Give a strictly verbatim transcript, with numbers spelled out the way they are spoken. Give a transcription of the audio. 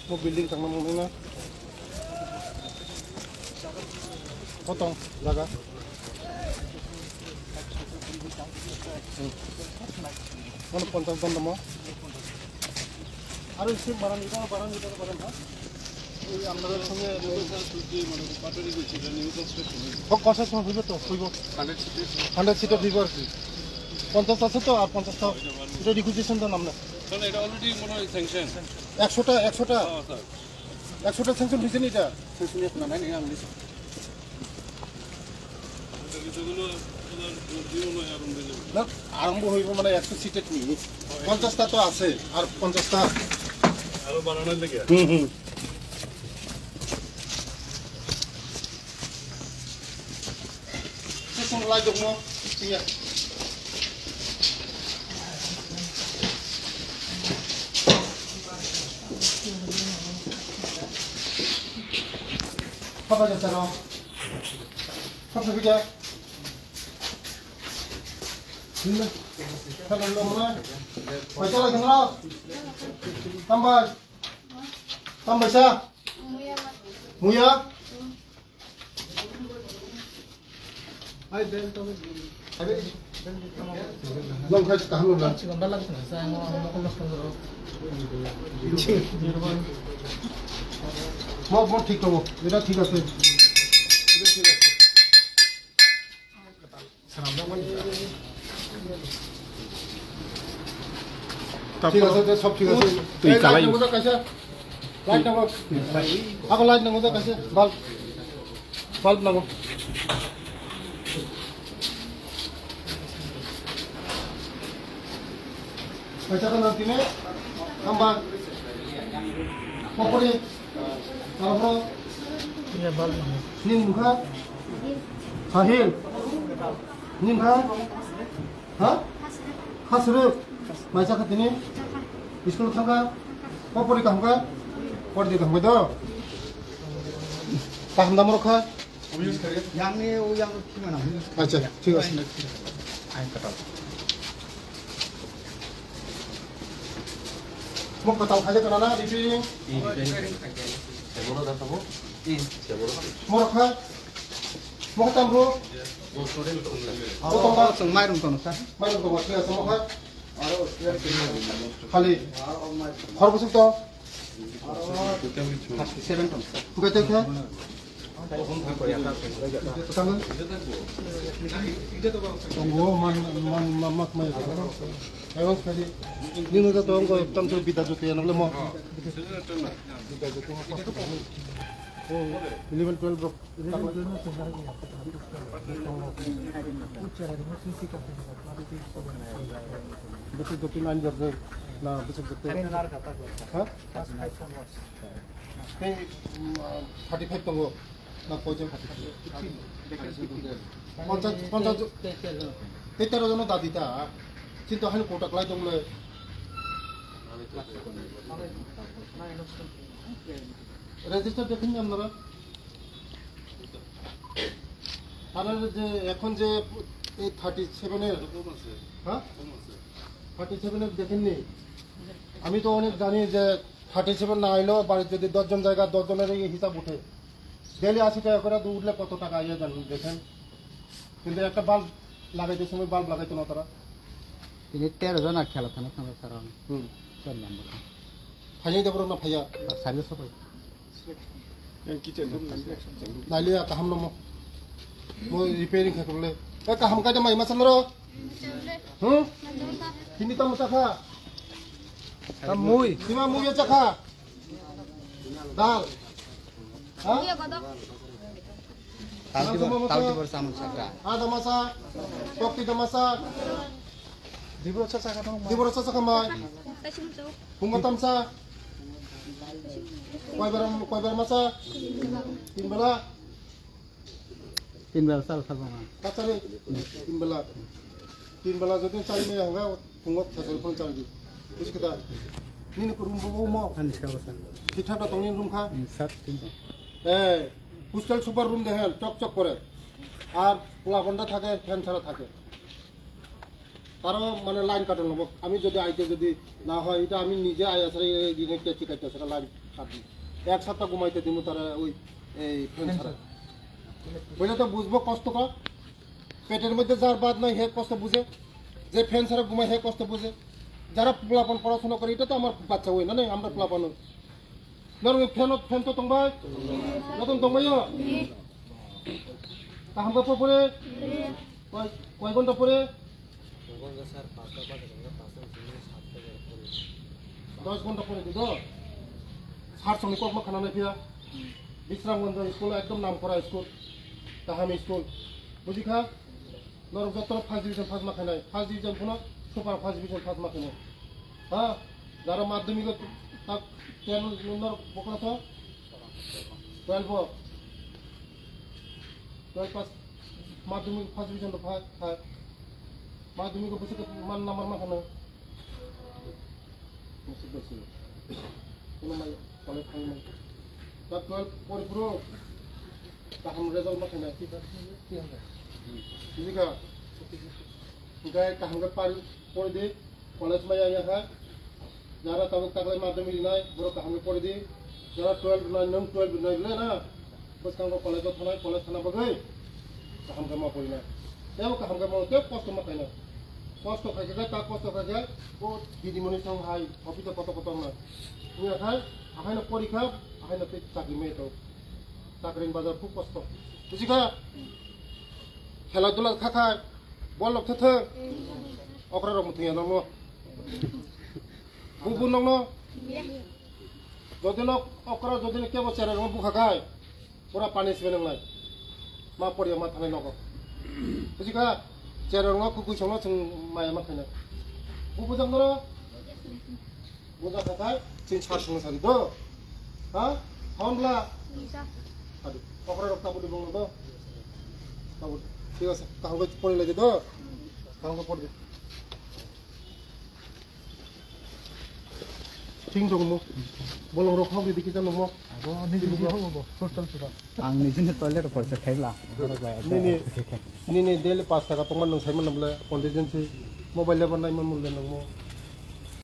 Mo building tangna mo nang na. Kotong jaga. Hmm. Mano ponchas don damo. Aro isi baran kita, baran kita, baran ha. Ei amnara songe Kok kosas ma hoibo to, hoibo. Hundred seat. Hundred seat hoibo ar ki. Ponchas ta ase to, ar ponchas ta. Eta requisition don amna. Sir, eta already mone hoi sanction. Ekshota, ekshota. Oh, sir. Ekshota sanction hoyse ni eta? Sanction ek na nai nai ang list. Eta kisa gulo, eta di mone hoi arambo hoibo. Na, arambo hoibo mane ekshota seat ni. Ponchas ta to ase, ar ponchas ta. Aro banana lage. Hmm, hmm. Sesong lai dongmo, iya. Apa jasa no? Apa kerja? Ini. Kalau lo mana? Baca lagi no? Tambah. Tambah sa? Muya. Long khai kaham long na. Mo, mo thik tongo. Eta thik ase. Thik ase, te sob thik ase. Twi kalai. Light nango da kaisa. Light nango. Ako light nango da kaisa. Bulb. Bulb nango. Kaisa ka nang tine. Hamba. Kokori. Tarapro. Ning mukha. Sahil. Ning kha. Ha? Khasrwk. Mai chakha tini? School thangkha? Ko pori kaham kha? Pori di kaham kha do? Kaham da morok kha? Yang ni, o yang thima na. Acha, thik ase. Mo katal khaja kana na, repairing? Morok kha? Mo kha tam bro? Mo kha tam bro? Mairum kono, sir. Mairum kono, thik ase, mo kha? Khali. Khor bwswk to? Thirty seven tong, sir. Bukai tei khe? Tang. Tongo, man, man, man, mak, mai. Ayo, khali. Nino da tongo, tam sur bida jute, ano le mo. Bida jute, mo. Oh, eleven, twelve bro. Bwswk dotwi nine jorjak na bwswk dotwi? Ha? Tei, um, thirty five tongo. Na koijon? Ponchas, ponchas. Tei tero jono dadi ta. Chinta haino kota kwlai tongmani. Register দেখেননি আপনারা? তাহলে যে এখন যে এই থার্টি সেভেনের, হ্যাঁ, থার্টি সেভেনের দেখেননি? আমি তো অনেক জানি যে থার্টি সেভেন না আইলেও বাড়ির যদি দশ জন জায়গা, দশ জনের এই হিসাব উঠে। ডেইলি আশি টাকা করে দু উঠলে কত টাকা ইয়ে জানেন দেখেন। কিন্তু একটা বাল্ব লাগাইতে সময় বাল্ব লাগাইতো না তারা। Tini tero jona khela thana thana sara. Hmm. Char number. Phaiya da borok na phaiya. Sari sopai. Yang kitchen room na. Naile ya kaham no mo. Mo repairing kha kule. Eh, kaham kai da mai ma sanro. Hmm? Hindi ta mo chakha. Tamui. Sima mui ya chakha. Dal. Ha? Tal tibor, tal tibor samung sakra. Ada masa, kokti da masa. Dibro sa sakha tong. Dibro sa sakha mai. Bunga tamsa. Koi bar, koi bar masa. Tin bela. Tin bela sal sal bang. Kachari. Tin bela. Tin bela jodi chari me hanga. Phungo thajol phone charge. Buji khe da? Nini ko room bo mo? Ani ska basa. Thik thak da tongni room kha? Ani sat tin tong. Eh, hostel super room de hen, chok chok kore. Ar pola gonda thake, fan chhara thake. Taro mane line কাটে না, আমি যদি আইতে যদি না হয়, এটা আমি নিজে আই আসলে এই দিনে কে ঠিক আছে, সেটা লাইন এক সপ্তাহ ঘুমাইতে দিমু তারা ওই এই ফ্যান ছাড়া। বুঝলে তো বুঝবো কষ্ট কর। পেটের মধ্যে যার ভাত নাই, হে কষ্ট বুঝে। যে ফ্যান ছাড়া ঘুমায়, হে কষ্ট বুঝে। যারা পোলাপান পড়াশোনা করে, এটা তো আমার বাচ্চা ওই না, নাই, আমরা পোলাপান ওই। না, ওই ফ্যান, ফ্যান তো তোমার, নতুন তোমার ইয়ে। তা আমরা পড়ে, কয়, কয় ঘন্টা পড়ে? দশ ঘন্টা পড়ে দিত। সার সঙ্গে কম খানা নাই ফিয়া। বিশ্রামগঞ্জ স্কুল একদম নাম করা স্কুল। তাহামি স্কুল। বুঝি খা? Norok joto first division pass ma khainai, first division phano super first division pass ma khainai. Ha, jara madhyamik o tak ten norok bokra to twelve o, twelve pass, madhyamik first division to pass, ha, madhyamik o bwswk man number ma khainai. Musi besi. Kuno mai, kole thang mai. Class twelve pori phuru kaham result ma khainai. Buji kha? Hinkhe kaham khe pari, pori di. College ma ya ya kha. Jara tabuk taklai madhyamik rinai, borok kaham khe pori di. Jara twelve rinai, nwng twelve rinai le na. Bwskango college o thanai, college thana bagwi kaham khe ma porinai. Tebo kaham khe ma, tebo kosto ma khainai. Kosto khai khe ta kosto khai khe bo didimoni song hai office o koto koto wngnai. Wngya khai ahaino porikha, ahaino tei chakri mai to. Chakri ni bazar khub kosto. Buji kha? Khela dula kha khai, bol rok thotho. Okra rok muthungya nangno. Bubu nangno. Jodi no okra jodi no kebo cherai rok bukha khai. Pura pani sibe nang nai. Ma poriya ma thanai nogo. Buji kha? Cherong no kukui songno chwng maya ma khainai. Bu bujak no? Bujak kha khai chini sar songno sadi do. Ha? Hon bla? Sadi. Kokra rok tabudi bongno do. Tabudi. Thik ase. Kaham khe pori lai di do. Kaham khe pori di. Thing dong mo. Bolong rok hok di kita nong mo. Abo ni di hok bo. Hostel sudah. Ang nijini toilet o porsa khaila. Nini, nini daily paanch taka tongma nung saiman nang bole contingency mobile lebar naiman mole nang mo.